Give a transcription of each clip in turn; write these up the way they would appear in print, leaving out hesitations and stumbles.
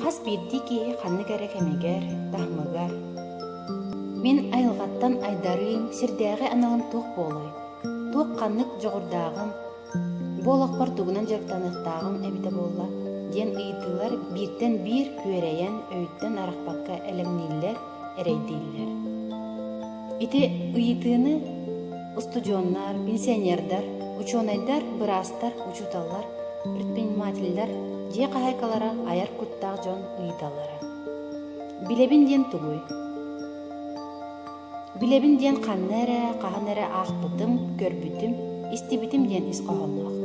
Хас биирдии киһи ханнык эрэ кэмигэр, таһымыгар «Мин айылҕаттан айдарыым, сирдээҕи аналым туох буолуой? Туох ханнык дьоҕурдааҕым, бу олохпор тугунан дьарыктаныахтааҕым эбитэ буолла?» диэн ыйытыылар бииртэн биир күөрэйэн, өйтөн арахпакка элэҥнииллэр, эрэйдииллэр. Ити ыйытыыны устудьуоннар, пенсионердар, учуонайдар, быраастар, учууталлар, предпринимателлэр, дьиэ хаһаайкалара айар куттаах дьон ыйыталлара. Билэбин диэн тугуй? Билэбин диэн ханна эрэ, хаһан эрэ аахпытым, көрбүтүм, истибитим диэн ис хоһоонноох.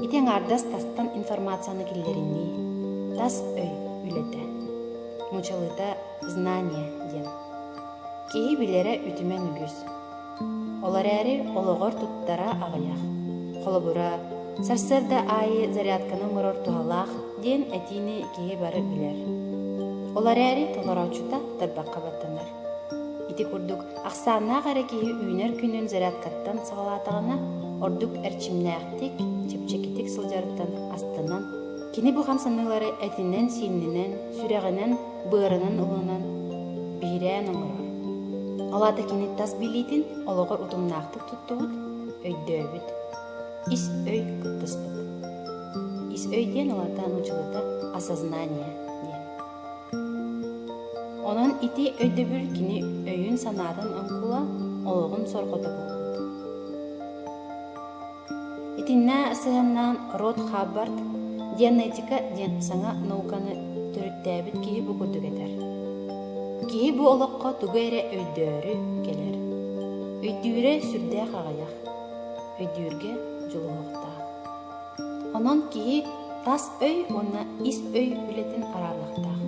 Ити аҥаардас тастан информацияны киллэринии, тас өй үлэтэ. Мучалыта знание диэн. Киһи билэрэ үтүмэн үгүс. Ол эрээри олоҕор туттара аҕыйах. Холобура, сарсыарда аайы зарядканы оҥорор туһалаах диэн этиини киһи бары билэр. Ол эрээри толорооччута тарбахха баттанар. Ити курдук ахсааннаах эрэ киһи үүнэр күнүн зарядкаттан саҕалаатаҕына, ордук эрчимнээхтик, чэпчэкитик сылдьарыттан астынан, кини бу хамсаныылары этинэн-сиининэн, сүрэҕинэн, быарынан ылынан, биһирээн оҥорор. Ол аата кини тас билиитин олоҕор утумнаахтык туттубут, өйдөөбүт, ис өй кыттыспыт. Ис өй диэн ол аата нууччалыыта осознание диэн. Онон ити өйдөбүл кини өйүн-санаатын оҥкула, олоҕун сорҕото буолбут. Итиннэ сыһыаннаан Род Хаббард «Дианетика» диэн саҥа науканы төрүттээбит киһи бу курдук этэр: «Киһи бу олоххо тугу эрэ өйдөөрү кэлэр. Өйдүүрэ сүрдээх аҕыйах, өйдүүргэ дьулуһуохтаах. Онон киһи тас өй уонна ис өй үлэтин араарыахтаах.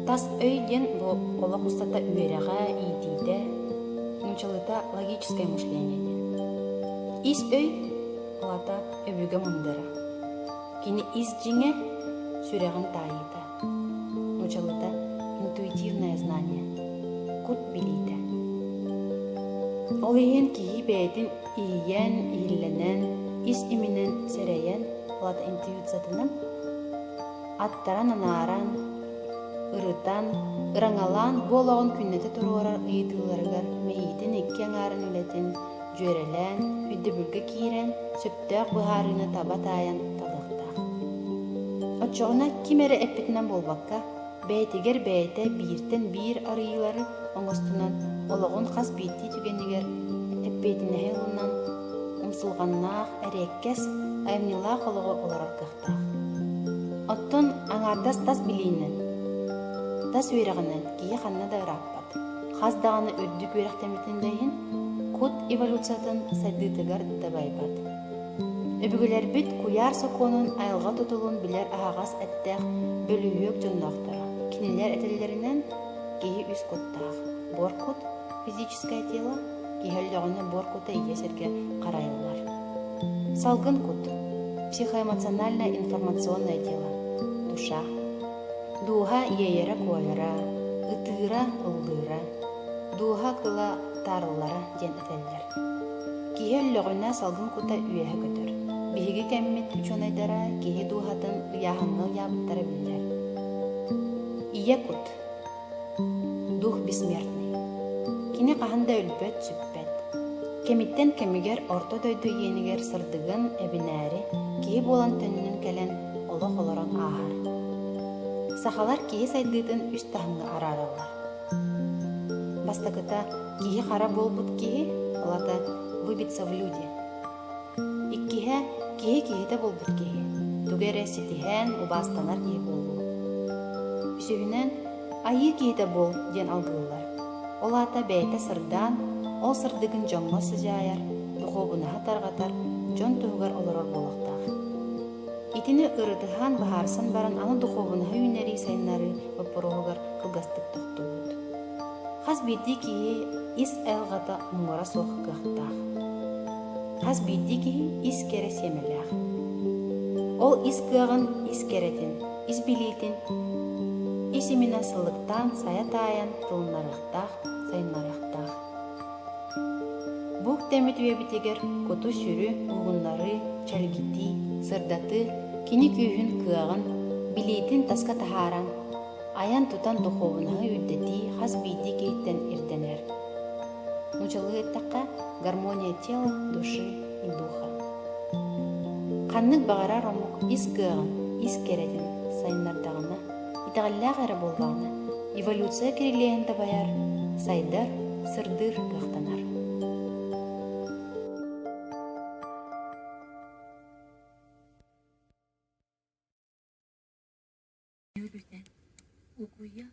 Тас өй диэн бу олох устата үөрэҕэ, иитиитэ, нууччалыыта логическое мышление диэн. Ис өй ол аата өбүгэ мындыра. Кини ис дьиҥэ сүрэҕин таайыыта. Нууччалыыта интуитивное знание, кут билиитэ. Ол иһин киһи бэйэтин иһийэн, иһиллэнэн, ис иминэн сэрэйэн, ол аата интуициятынан аттаран анааран, ырытан, ыраҥалаан бу олоҕун күннэтэ туруорар ыйытыыларыгар мэйиитин икки аҥаарын үлэтин дьүөрэлээн, өйдөбүлгэ киирэн, сөптөөх быһаарыыны таба таайан талыахтаах. Оччоҕуна ким эрэ эппитинэн буолбакка, бэйэтигэр бэйэтэ бииртэн биир арыйыылары оҥостунан олоҕун хас биирдии түгэнигэр эппиэтинэһи ылынан, умсулҕаннаах, эриэккэс, айымньылаах олоҕу олорор кыахтаах. Оттон аҥаардас тас билиинэн, тас үөрэҕинэн киһи ханна да ырааппат. Хас даҕаны үрдүк үөрэхтэммитин да иһин, кут эволюциятын сайдыытыгар дабайбат. Өбүгэлэрбит куйаар сокуонун айылҕа тутулун билэр аһаҕас эттээх бөлүһүөк дьонноохторо. Кинилэр этэллэринэн, киһи үс куттаах: буор кут, физическое тело, киһи өллөҕүнэ буор кута ийэ сиргэ харайыллар. Салгын кут, психоэмоциональное информационное тело, душа. Дууһа иэйэрэ-куойара, ытыыра, ыллыыра, дууһа кыла таарыллара диэн этэллэр. Киһи өллөҕүнэ салгын кута үөһэ көтөр. Биһиги кэммит учуонайдара киһи дууһатын ыйааһыҥҥа ыйаабыттара биллэр. Ийэ кут дух бессмертный. Кини хаһан да өлбөт, сүппэт. Кэмиттэн кэмигэр орто дойду иэнигэр сырдыгын эбинээри киһи буолан төннөн кэлэн олох олорон ааһар. Сахалар киһи сайдыытын үс таһымҥа араараллар. Бастакыта киһи хара буолбут киһи, ол аата выбиться в люди. Иккиһэ киһи киһитэ буолбут киһи, тугу эрэ ситиһэн, убаастанар киһи буолуу. Үсүһүнэн, айыы киһитэ буол диэн алгыыллар. Ол аата бэйэтэ сырдаан, ол сырдыгын дьоҥҥо сыдьаайар, духуобунаһы тарҕатар, дьон туһугар олорор буолуохтаах. Итини ырытыһан, быһаарсан баран аны духуобунаһы үүннэрии сайыннарыы боппуруоһугар кылгастык тохтуубут. Хас биирдии киһи ис айылҕата муҥура суох кыахтаах. Хас биирдии киһи ис кэрэ сиэмэлээх. Ол ис кыаҕын, ис кэрэтин, ис билиитин ис иминэн сылыктаан, сайа таайан тылыннарыахтаах, сайыннарыахтаах. Бу үктэммит үйэбитигэр куту-сүрү уһугуннарыы, чэлгитии, сырдатыы кини күүһүн-кыаҕын, Билиитин таска таһааран, айан-тутан духуобунаһы үрдэтии хас биирдии киһиттэн ирдэнэр. Нууччалыы эттэххэ, гармония тела, души и духа. Ханнык баҕарар омук ис кыаҕын, ис кэрэтин сайыннардаҕына, итэҕэллээх эрэ буоллаҕына, эволюция кирилиэһин дабайар, сайдар, сырдыыр кыахтанар. Бүтэн угуйа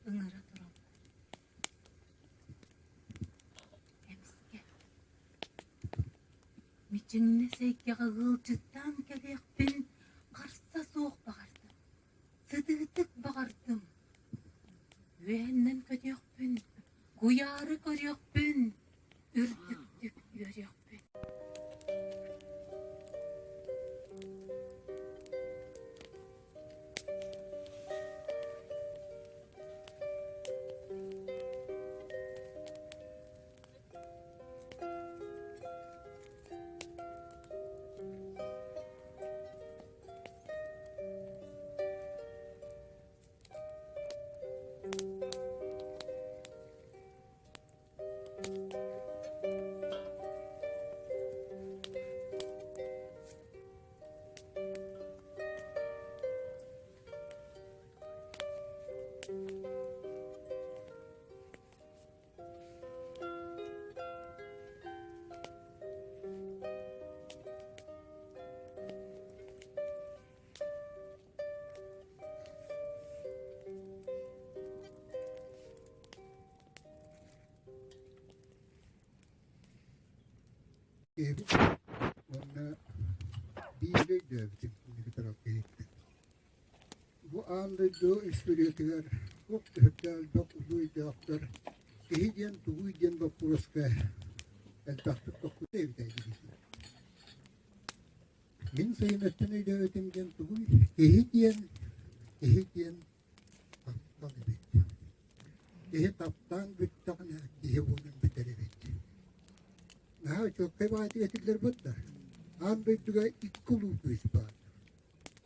ыҥыра тураллар. Эмискэ мичиҥнэс эйгэҕэ ыалдьыттаан кэлиэхпин харса суох баҕардым, сытыытык баҕардым. Үөһэннэн көтүөхпүн, куйаары көрүөхпүн, үрдүктүк үөрүөхпүн. Киһибит уонна бииргэ өйдөөбүтүм инники киһиттэн. Бу аан дойду историятыгар туох төһөттөөх элбэх улуу өйдөөхтөр киһи диэн тугуй диэн боппуруоска элбэхтик тохтуу эбитэ Мин сайыныттан өйдөөбүтүм диэн тугуй? Киһи диэн, киһи диэн таптал эбит. Киһи таптаан бүттэҕинэ киһи буолан бүтэр эбит. Наһаа чуолкай баҕайытык этиллэр да, аан дойдуга икки улуу күүс баар.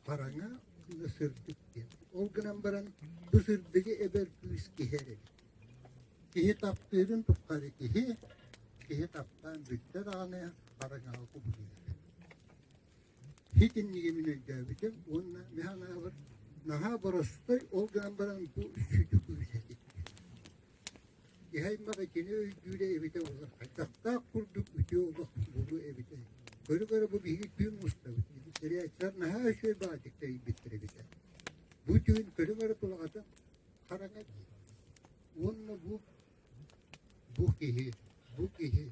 Хараҥа уонна сырдык диэн. Ол гынан баран бу сырдыгы эбэр күүс киһи эрэ эбит. Киһи таптыырын тухары киһи, киһи таптаан бүттэ даҕаны хараҥаҕа кубулуйар. Итинниги мин өйдөөбүтүм уонна мин санаабар наһаа боростой ол гынан баран бу сүдү күүс этит. Киһи аймах итини өйдүүрэ эбитэ буолар хайдахтаах курдук үтүө олох буолуо эбитэ. Көрө-көрө бу биһиги түүн мустабыт. Тэрийээччилэр наһаа үчүгэй баҕайытык тэрийбиттэр эбитэ. Бу түүн көрө-көрө тулаҕата хараҥа дии. Уонна бу бу киһи, бу киһи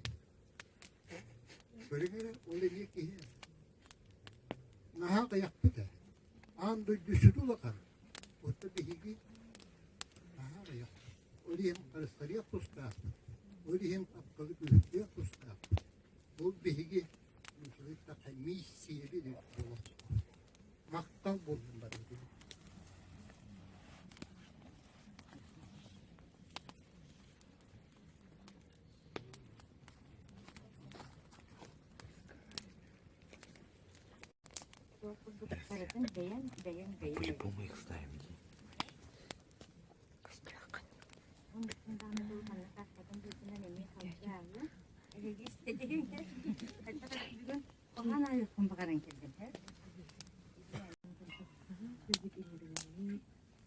көрүҥ эрэ, ол эмиэ киһи. Наһаа аҕыйахпыт ээ. Аан дойду сүдү улахан. Оттон биһиги наһаа аҕыйахпыт. Ол иһин харыстарыах тустаахпыт. Ол иһин тапталы күһүрдүөх тустаахпыт. Ол биһиги миссиябит буолуох. Махтал буоллун барыгытыгар. По-любому их знаем, дии.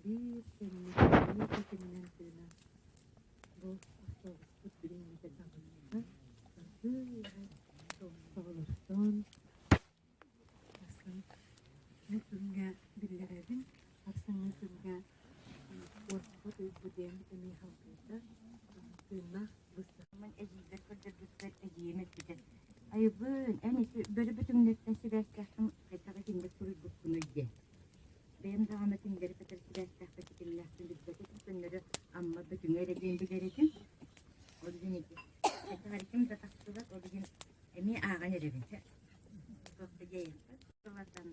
Биир кэмҥэ тэтиминэн тыынан бу автобуспут билиҥҥитэ таҕыста. Аргыый оҕолортон сарсыҥҥы күҥҥэ биллэрэбин. Сарсыҥҥы күҥҥэ уоспут ыйбыт диэн эмиэ салгыыта тыыннаах быстах. Эдьиийбэр көрдөрбүппэр эдьиийим эппитэ: «Айыбыын, эн ити бөрө бөтүҥнэриттэн сибээстээххин хайдах итинник суруйбуккунуй?» диэн. Бэйэм даҕаны кинилэри кытары сибээстээхпин, ситимнээхпин билбэтим, көннөрү Амма Бөтүҥэ эрэ диэн билэр этим. Ол иһин ити хайдах эрэ ким да тахсыбат, ол иһин эмиэ ааҕан эрэбин. Туох да диэйэххэ. Сылатан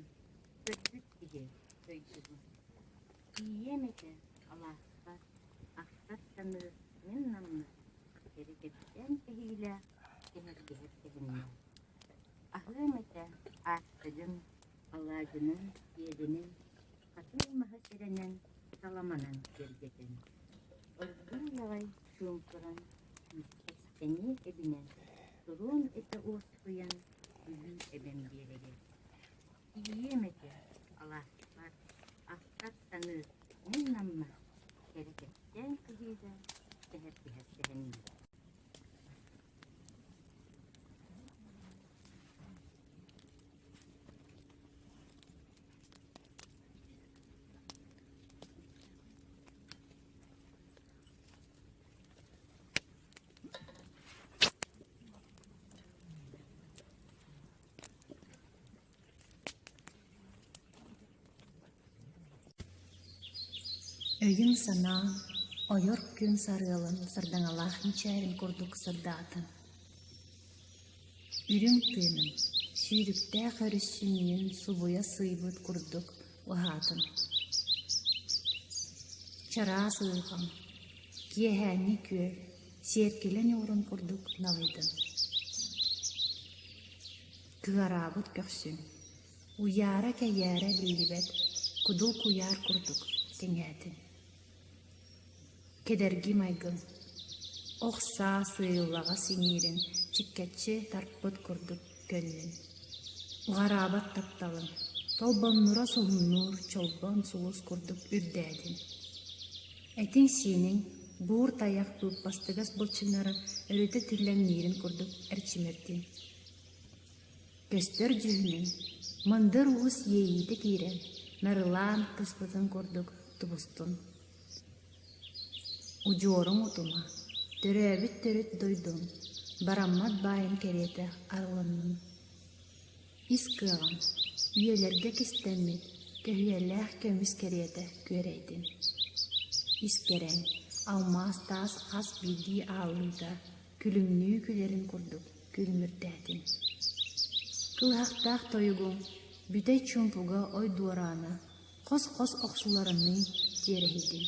көрбүт киһи дойдубун. Тиийиэм этэ алааспар, ахтар саныыр мин наммын, кэрэ кэпсээн кэһиилээх сэһэргэһэр тэһиннээх. Аһыам этэ ааттыгын, алаадьынын, сиэлинин. Хатыҥ маһы сэрэнэн, саламанан киэргэтэн, оргууй аҕай чуумпуран, күүскэ сэниэ эбинэн, туруом этэ уоскуйан, Бүлүү эбэм биэрэгэр. Тиийиэм этэ алааспар, ахтар-саныыр мин Наммар, кэрэ кэпсээн кыһыыга сэһэргэһэр сэһэннэр. Өйүм-санаам ойор күн сарыалын сардаҥалаах мичээрин курдук сырдаатын. Үрүҥ тыыным сүүрүктээх өрүс сүнньүн субуйа сыыйбыт курдук уһаатын. Чараас уйулҕам, киэһээҥҥи күөл, сиэркилэ ньуурун курдук налыйдын. Кыараабыт көхсүн, уйаара-кэйээрэ биллибэт кудул куйаар курдук кэҥээтин. Кэдэрги майгын, ох саа сыыйыллаҕас иҥиирин чиккэччи тарпыт курдук көннүн. Уҕараабат тапталын, толбоннура суһумнуур чолбон сулус курдук үрдээтин. Этиҥ-сииниҥ буур тайах быыппастыгас былчыҥнара өрүтэ түллэҥниирин курдук эрчимирдин. Көстөр дьүһүнүн, мындыр уус иэйиитэ киирэн, нарылаан кыспытын курдук тубустун. Удьуоруҥ утума, төрөөбүт төрүт дойдуҥ, бараммат баайын кэриэтэ арылыннын. Ис кыаҕын, үйэлэргэ кистэммит, көһүйэлээх көмүс кэриэтэ күөрэйдин. Искэрэҥ, алмаас таас хас биирдии ааллыыта күлүмнүү күлэрин курдук күлүмүрдээтин. Кылыһахтаах тойугуҥ бүтэй чуумпуга ой дуораана хос-хос охсуларыныы дьиэрэһийдин.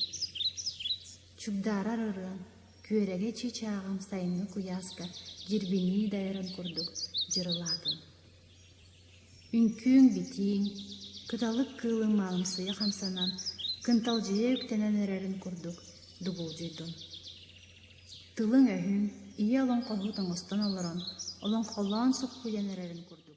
Чугдаарар ырыаҥ, күөрэгэй чыычааҕым сайыҥҥы куйааска дьирбинии дайарын курдук дьырылаатын. Үҥкүүҥ-битииҥ, кыталык кыылыҥ маалымсыйа хамсанан, кынталдьыйа үктэнэн эрэрин курдук дугулдьуйдун. Тылыҥ-өһүҥ, ийэ олоҥхоһут оҥостон олорон, олоҥхолоон суккуйан эрэрин курдук.